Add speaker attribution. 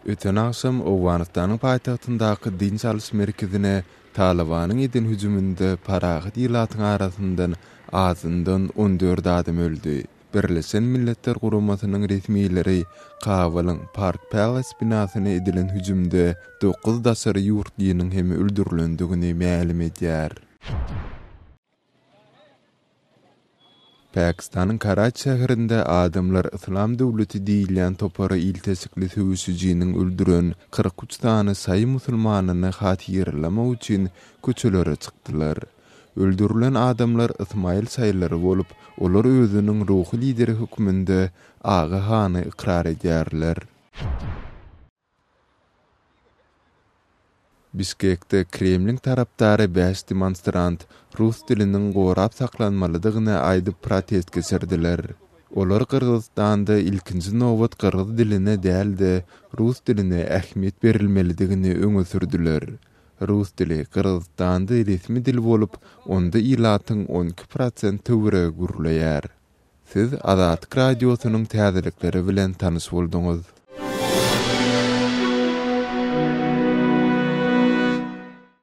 Speaker 1: Öten agşam Owganystanyň paýtagtyndaky dynç alyş merkezine Talybanyň eden hüjüminde parahat ilatyň arasyndan azyndan 14 adam öldi. Birleşen Milletler Guramasynyň resmileri Kabulyň Park Palace binasyna edilen hüjümde dokuz daşary ýurtlynyň hem öldürilendigini mälim edýär. Pakistanyň Karaçi şäherinde adamlar Yslam döwleti diýilýän topara ilteşikli söweşijiniň öldüren 43 sany şaýy musulmanyny hatyralamak üçin köçelere çykdylar. Öldürilen adamlar ysmaýyl şaýylary bolup, olar özüniň ruhy lideri hökmünde Aga hany ykrar edýärler. Bişkekde Kremliň tarapdary bäş demonstrant rus diliniň gorap saklanmalydygyny aýdyp protest geçirdiler. Olar Gyrgyzystanda ilkinji nobat gyrgyz diline däl-de, rus diline ähmiýet berilmelidigini öňe sürdüler. Rus dili Gyrgyzystanda resmi dil bolup, onda ilatyň 12 prosent töweregi gürleýär. Siz Azatlyk Radiosynyň täzelikleri bilen tanyş bolduňyz.